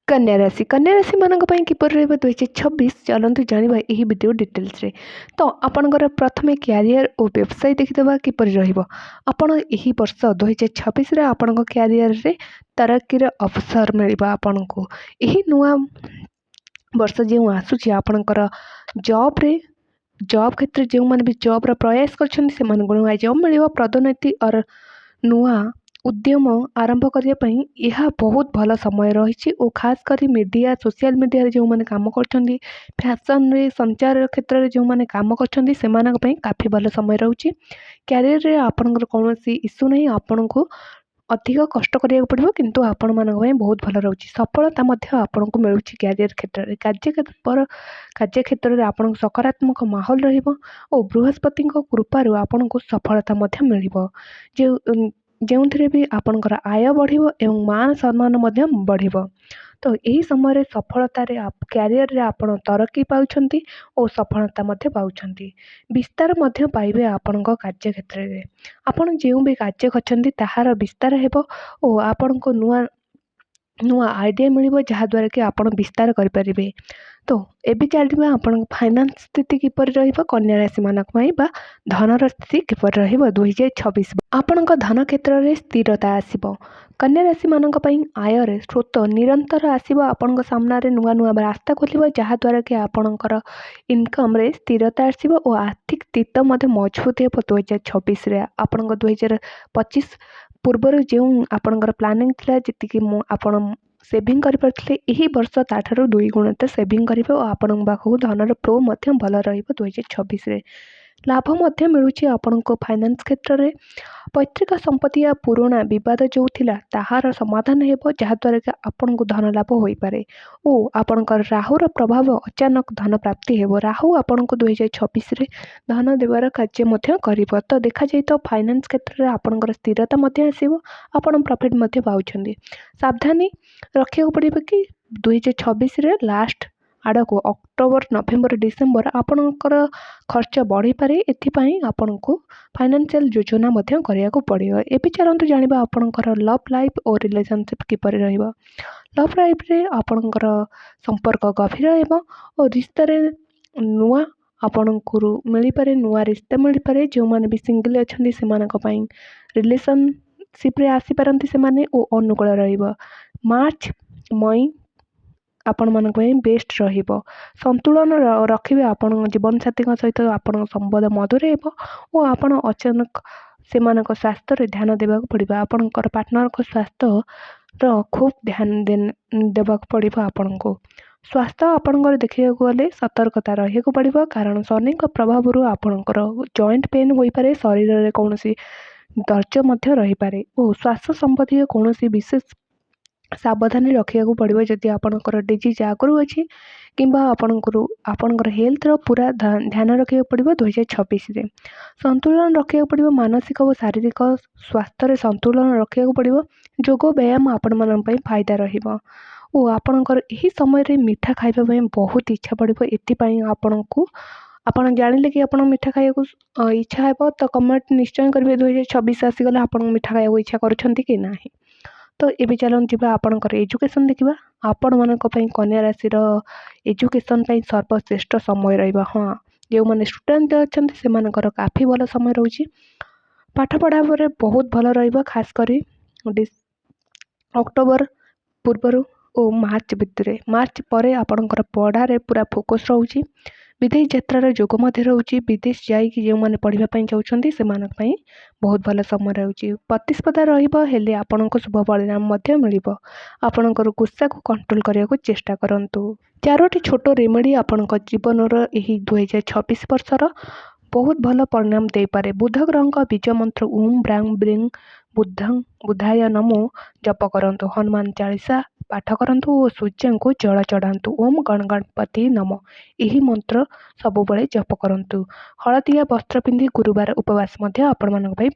କନ୍ୟା ରାଶି, କନ୍ୟା ରାଶିମାନଙ୍କ ପାଇଁ କିପରି ରହିବ 2026, ଚାଲନ୍ତୁ ଜାଣିବା ଏହି ଭିଡ଼ିଓ ଡିଟେଲ୍ସରେ। ତ ଆପଣଙ୍କର ପ୍ରଥମେ କ୍ୟାରିୟର ଓ ବ୍ୟବସାୟ ଦେଖିଦେବା କିପରି ରହିବ। ଆପଣ ଏହି ବର୍ଷ 2026ରେ ଆପଣଙ୍କ କ୍ୟାରିୟରରେ ତରକ୍କିର ଅବସର ମିଳିବ ଆପଣଙ୍କୁ। ଏହି ନୂଆ ବର୍ଷ ଯେଉଁ ଆସୁଛି, ଆପଣଙ୍କର ଜବ୍ରେ, ଜବ୍ କ୍ଷେତ୍ରରେ ଯେଉଁମାନେ ବି ଜବ୍ର ପ୍ରୟାସ କରିଛନ୍ତି, ସେମାନଙ୍କୁ ନୂଆ ଜବ୍ ମିଳିବ। ପଦୋନ୍ନତି ଅର୍ ନୂଆ ଉଦ୍ୟମ ଆରମ୍ଭ କରିବା ପାଇଁ ଏହା ବହୁତ ଭଲ ସମୟ ରହିଛି ଓ ଖାସ କରି ମିଡ଼ିଆ, ସୋସିଆଲ ମିଡ଼ିଆରେ ଯେଉଁମାନେ କାମ କରୁଛନ୍ତି, ଫ୍ୟାସନରେ, ସଞ୍ଚାର କ୍ଷେତ୍ରରେ ଯେଉଁମାନେ କାମ କରୁଛନ୍ତି, ସେମାନଙ୍କ ପାଇଁ କାଫି ଭଲ ସମୟ ରହୁଛି। କ୍ୟାରିୟରରେ ଆପଣଙ୍କର କୌଣସି ଇସ୍ୟୁ ନାହିଁ। ଆପଣଙ୍କୁ ଅଧିକ କଷ୍ଟ କରିବାକୁ ପଡ଼ିବ, କିନ୍ତୁ ଆପଣମାନଙ୍କ ପାଇଁ ବହୁତ ଭଲ ରହୁଛି। ସଫଳତା ମଧ୍ୟ ଆପଣଙ୍କୁ ମିଳୁଛି କ୍ୟାରିୟର କ୍ଷେତ୍ରରେ। କାର୍ଯ୍ୟକ୍ଷେତ୍ରରେ ଆପଣଙ୍କ ସକାରାତ୍ମକ ମାହୋଲ ରହିବ ଓ ବୃହସ୍ପତିଙ୍କ କୃପାରୁ ଆପଣଙ୍କୁ ସଫଳତା ମଧ୍ୟ ମିଳିବ, ଯେଉଁଥିରେ ବି ଆପଣଙ୍କର ଆୟ ବଢ଼ିବ ଏବଂ ମାନ ସମ୍ମାନ ମଧ୍ୟ ବଢ଼ିବ। ତ ଏହି ସମୟରେ ସଫଳତାରେ କ୍ୟାରିୟରରେ ଆପଣ ତରକ୍କି ପାଉଛନ୍ତି ଓ ସଫଳତା ମଧ୍ୟ ପାଉଛନ୍ତି। ବିସ୍ତାର ମଧ୍ୟ ପାଇବେ ଆପଣଙ୍କ କାର୍ଯ୍ୟକ୍ଷେତ୍ରରେ। ଆପଣ ଯେଉଁ ବି କାର୍ଯ୍ୟ କରିଛନ୍ତି, ତାହାର ବିସ୍ତାର ହେବ ଓ ଆପଣଙ୍କୁ ନୂଆ ନୂଆ ଆଇଡ଼ିଆ ମିଳିବ, ଯାହାଦ୍ୱାରା କି ଆପଣ ବିସ୍ତାର କରିପାରିବେ। ତ ଏବେ ଚାଲିବା ଆପଣଙ୍କ ଫାଇନାନ୍ସ ସ୍ଥିତି କିପରି ରହିବ କନ୍ୟା ରାଶିମାନଙ୍କ ପାଇଁ ବା ଧନର ସ୍ଥିତି କିପରି ରହିବ 2026। ଆପଣଙ୍କ ଧନ କ୍ଷେତ୍ରରେ ସ୍ଥିରତା ଆସିବ। କନ୍ୟା ରାଶିମାନଙ୍କ ପାଇଁ ଆୟରେ ସ୍ରୋତ ନିରନ୍ତର ଆସିବ। ଆପଣଙ୍କ ସାମ୍ନାରେ ନୂଆ ନୂଆ ରାସ୍ତା ଖୋଲିବ, ଯାହାଦ୍ୱାରା କି ଆପଣଙ୍କର ଇନକମ୍ରେ ସ୍ଥିରତା ଆସିବ ଓ ଆର୍ଥିକ ସ୍ଥିତି ମଧ୍ୟ ମଜବୁତ ହେବ 2026ରେ। ଆପଣଙ୍କ 2025 ପୂର୍ବରୁ ଯେଉଁ ଆପଣଙ୍କର ପ୍ଲାନିଂ ଥିଲା, ଯେତିକି ମୁଁ ଆପଣ ସେଭିଂ କରିପାରୁଥିଲେ, ଏହି ବର୍ଷ ତା'ଠାରୁ ଦୁଇ ଗୁଣିତ ସେଭିଂ କରିବେ ଓ ଆପଣଙ୍କ ପାଖକୁ ଧନର ଫ୍ଲୋ ମଧ୍ୟ ଭଲ ରହିବ 2026ରେ। ଲାଭ ମଧ୍ୟ ମିଳୁଛି ଆପଣଙ୍କ ଫାଇନାନ୍ସ କ୍ଷେତ୍ରରେ। ପୈତୃକ ସମ୍ପତ୍ତି ବା ପୁରୁଣା ବିବାଦ ଯେଉଁ ଥିଲା, ତାହାର ସମାଧାନ ହେବ, ଯାହାଦ୍ୱାରା କି ଆପଣଙ୍କୁ ଧନ ଲାଭ ହୋଇପାରେ ଓ ଆପଣଙ୍କର ରାହୁର ପ୍ରଭାବ ଅଚାନକ ଧନ ପ୍ରାପ୍ତି ହେବ। ରାହୁ ଆପଣଙ୍କୁ 2026ରେ ଧନ ଦେବାର କାର୍ଯ୍ୟ ମଧ୍ୟ କରିବ। ତ ଦେଖାଯାଏ ତ ଫାଇନାନ୍ସ କ୍ଷେତ୍ରରେ ଆପଣଙ୍କର ସ୍ଥିରତା ମଧ୍ୟ ଆସିବ, ଆପଣ ପ୍ରଫିଟ୍ ମଧ୍ୟ ପାଉଛନ୍ତି। ସାବଧାନୀ ରଖିବାକୁ ପଡ଼ିବ କି 2026ରେ ଲାଷ୍ଟ ଆଡ଼କୁ, ଅକ୍ଟୋବର, ନଭେମ୍ବର, ଡିସେମ୍ବର, ଆପଣଙ୍କର ଖର୍ଚ୍ଚ ବଢ଼ିପାରେ। ଏଥିପାଇଁ ଆପଣଙ୍କୁ ଫାଇନାନ୍ସିଆଲ ଯୋଜନା ମଧ୍ୟ କରିବାକୁ ପଡ଼ିବ। ଏବେ ଚାଲନ୍ତୁ ଜାଣିବା ଆପଣଙ୍କର ଲଭ୍ ଲାଇଫ୍ ଓ ରିଲେସନସିପ୍ କିପରି ରହିବ। ଲଭ୍ ଲାଇଫ୍ରେ ଆପଣଙ୍କର ସମ୍ପର୍କ ଗଭୀର ହେବ ଓ ରିସ୍ତାରେ ନୂଆ ଆପଣଙ୍କୁ ମିଳିପାରେ, ନୂଆ ରିସ୍ତା ମିଳିପାରେ। ଯେଉଁମାନେ ବି ସିଙ୍ଗିଲ୍ ଅଛନ୍ତି, ସେମାନଙ୍କ ପାଇଁ ରିଲେସନସିପ୍ରେ ଆସିପାରନ୍ତି ସେମାନେ ଓ ଅନୁକୂଳ ରହିବ। ମାର୍ଚ୍ଚ, ମଇ ଆପଣମାନଙ୍କ ପାଇଁ ବେଷ୍ଟ ରହିବ। ସନ୍ତୁଳନ ରଖିବେ ଆପଣଙ୍କ ଜୀବନସାଥୀଙ୍କ ସହିତ। ଆପଣଙ୍କ ସମ୍ବନ୍ଧ ମଧୁର ହେବ ଓ ଆପଣ ଅଚାନକ ସେମାନଙ୍କ ସ୍ୱାସ୍ଥ୍ୟରେ ଧ୍ୟାନ ଦେବାକୁ ପଡ଼ିବ। ଆପଣଙ୍କର ପାର୍ଟନରଙ୍କ ସ୍ୱାସ୍ଥ୍ୟର ଖୁବ୍ ଧ୍ୟାନ ଦେବାକୁ ପଡ଼ିବ ଆପଣଙ୍କୁ। ସ୍ୱାସ୍ଥ୍ୟ ଆପଣଙ୍କର ଦେଖିବାକୁ ଗଲେ ସତର୍କତା ରହିବାକୁ ପଡ଼ିବ, କାରଣ ଶନିଙ୍କ ପ୍ରଭାବରୁ ଆପଣଙ୍କର ଜଏଣ୍ଟ ପେନ୍ ହୋଇପାରେ, ଶରୀରରେ କୌଣସି ଦରଜ ମଧ୍ୟ ରହିପାରେ ଓ ଶ୍ୱାସ ସମ୍ବନ୍ଧୀୟ କୌଣସି ବିଶେଷ ସାବଧାନୀ ରଖିବାକୁ ପଡ଼ିବ। ଯଦି ଆପଣଙ୍କର ଡିଜିଜ୍ ଆଗରୁ ଅଛି କିମ୍ବା ଆପଣଙ୍କର ହେଲ୍ଥର ପୁରା ଧ୍ୟାନ ରଖିବାକୁ ପଡ଼ିବ 2026ରେ। ସନ୍ତୁଳନ ରଖିବାକୁ ପଡ଼ିବ। ମାନସିକ ଓ ଶାରୀରିକ ସ୍ୱାସ୍ଥ୍ୟରେ ସନ୍ତୁଳନ ରଖିବାକୁ ପଡ଼ିବ। ଯୋଗ ବ୍ୟାୟାମ ଆପଣମାନଙ୍କ ପାଇଁ ଫାଇଦା ରହିବ ଓ ଆପଣଙ୍କର ଏହି ସମୟରେ ମିଠା ଖାଇବା ପାଇଁ ବହୁତ ଇଚ୍ଛା ପଡ଼ିବ। ଏଥିପାଇଁ ଆପଣଙ୍କୁ ଆପଣ ଜାଣିଲେ କି ଆପଣ ମିଠା ଖାଇବାକୁ ଇଚ୍ଛା ହେବ, ତ କମେଣ୍ଟ ନିଶ୍ଚୟ କରିବେ, 2026 ଆସିଗଲେ ଆପଣଙ୍କୁ ମିଠା ଖାଇବାକୁ ଇଚ୍ଛା କରୁଛନ୍ତି କି ନାହିଁ। ତ ଏବେ ଚାଲନ୍ତୁ ଯିବା ଆପଣଙ୍କର ଏଜୁକେସନ୍ ଦେଖିବା। ଆପଣମାନଙ୍କ ପାଇଁ କନ୍ୟା ରାଶିର ଏଜୁକେସନ୍ ପାଇଁ ସର୍ବଶ୍ରେଷ୍ଠ ସମୟ ରହିବ। ହଁ, ଯେଉଁମାନେ ଷ୍ଟୁଡ଼େଣ୍ଟ ଅଛନ୍ତି, ସେମାନଙ୍କର କାଫି ଭଲ ସମୟ ରହୁଛି। ପାଠ ପଢ଼ା ପରେ ବହୁତ ଭଲ ରହିବ, ଖାସ କରି ଅକ୍ଟୋବର ପୂର୍ବରୁ ଓ ମାର୍ଚ୍ଚ ଭିତରେ। ମାର୍ଚ୍ଚ ପରେ ଆପଣଙ୍କର ପଢ଼ାରେ ପୁରା ଫୋକସ୍ ରହୁଛି। ବିଦେଶ ଯାତ୍ରାର ଯୋଗ ମଧ୍ୟ ରହୁଛି। ବିଦେଶ ଯାଇକି ଯେଉଁମାନେ ପଢ଼ିବା ପାଇଁ ଚାହୁଁଛନ୍ତି, ସେମାନଙ୍କ ପାଇଁ ବହୁତ ଭଲ ସମୟ ରହୁଛି। ପ୍ରତିସ୍ପର୍ଦ୍ଧା ରହିବ, ହେଲେ ଆପଣଙ୍କୁ ଶୁଭ ପରିଣାମ ମଧ୍ୟ ମିଳିବ। ଆପଣଙ୍କର ଗୁସ୍ସାକୁ କଣ୍ଟ୍ରୋଲ କରିବାକୁ ଚେଷ୍ଟା କରନ୍ତୁ। ଚାରୋଟି ଛୋଟ ରେମେଡ଼ି ଆପଣଙ୍କ ଜୀବନର ଏହି 2026 ବର୍ଷର ବହୁତ ଭଲ ପରିଣାମ ଦେଇପାରେ। ବୁଧ ଗ୍ରହଙ୍କ ବୀଜ ମନ୍ତ୍ର ଓମ୍ ବ୍ରାଂ ବ୍ରିଂ ବୁଦ୍ଧଂ ବୁଦ୍ଧାୟ ନମୋ ଜପ କରନ୍ତୁ। ହନୁମାନ ଚାଳିଶା ପାଠ କରନ୍ତୁ ଓ ସୂର୍ଯ୍ୟଙ୍କୁ ଜଳ ଚଢ଼ାନ୍ତୁ। ଓମ୍ ଗଣ ଗଣପତି ନମ, ଏହି ମନ୍ତ୍ର ସବୁବେଳେ ଜପ କରନ୍ତୁ। ହଳଦିଆ ବସ୍ତ୍ର ପିନ୍ଧି ଗୁରୁବାର ଉପବାସ ମଧ୍ୟ ଆପଣମାନଙ୍କ ପାଇଁ